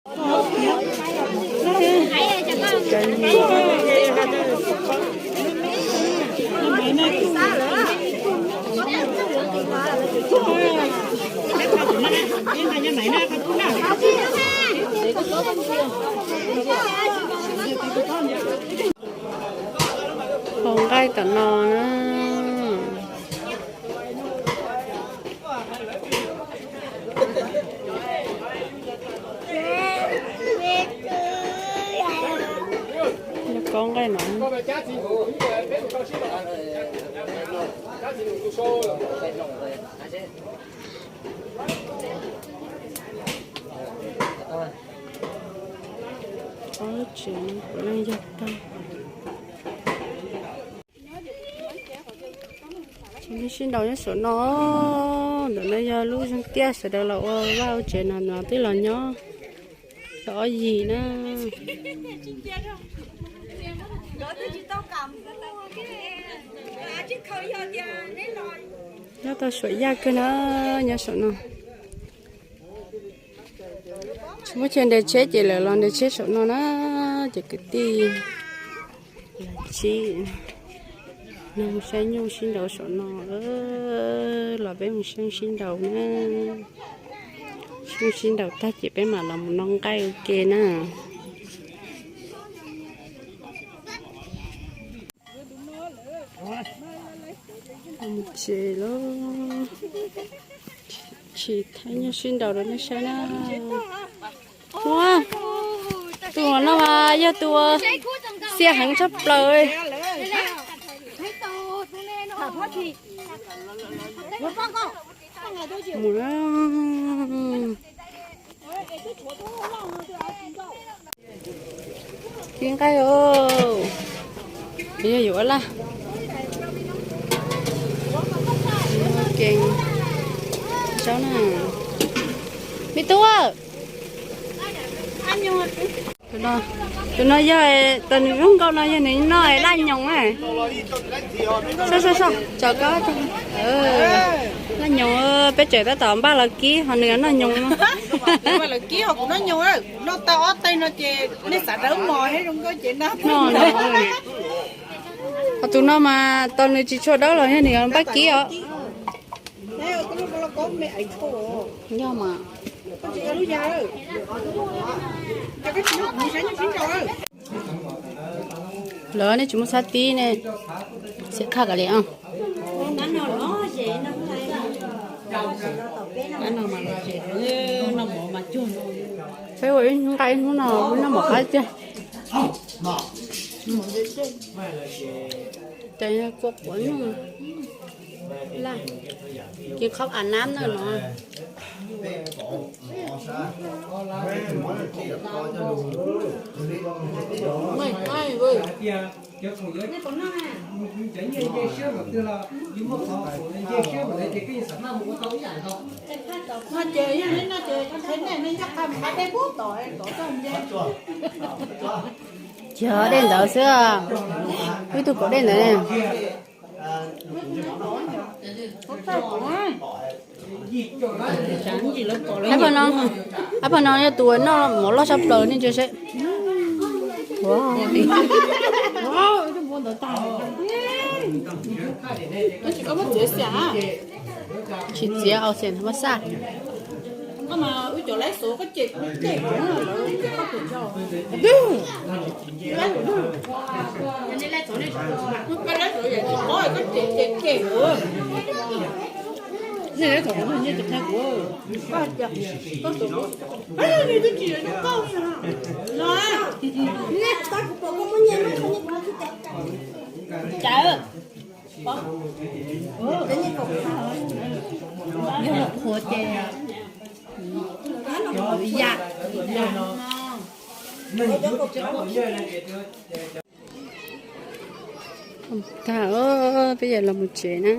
Hau nqaij tom no na. Nyob kob nqaij no. Ob lub tsev no puav leej yog tag. Sib nraus nyob saum no, ntawm no yog lub zeeg tiaj sawv daws los ua vaj ua tsev no, no twb los nyob tau ob yim na. Nyob tau suam yaj kawg na, nyob saum no. Tsis muaj chaw nres tsheb ces lawv los nres tsheb saum no na, ces kwv tij los tsib no mus saib nyuj sib nraus saum no, los peb mus saib sib nraus na. Saib sib nraus tag ces peb mam los mus noj nqaij ua ke na. Mus tsev lawm, tsis thaij nyuj sib nraus rau nej saib na. Ua, tus no mas yog tus xiab heev tshaj plaws. Mus na. Kib nqaij os, yog yuav laj. Kev zaub na. Me tub, tus no yog, tus nws zoo nkauj no yog nws noj laj nyoos na. Tsom koj laj nyoos, peb tseem tab tom npaj los kib ho nws noj nyoos. Lawv kib ho kuv noj nyoos, kuv noj tau ob tais no ces nej xav dawb mos thiab zoo nkauj ces noj. Ho tus no mas tos nws tsis tshua dawb los yog nws npaj kib os. Yog mas. Lawv nej tsis muaj xab tib ne, xiam khaj kav liam. Peb ua ib hnub nqa ib hnub no, ib hnub noj mov qab tiag. Ces kua quav nyuj, ces qhov av nab na no. Ces dej ntawd xwb, ib tug kaum dej ntawd. Ab pog no, ab pog no yog tus noj mov loj tshaj plaws nej ntsia seb. Tsis txiav, au xiam thab mab xaj. Yog los qhuav ces ya. Tag, peb yuav los mus tsev na.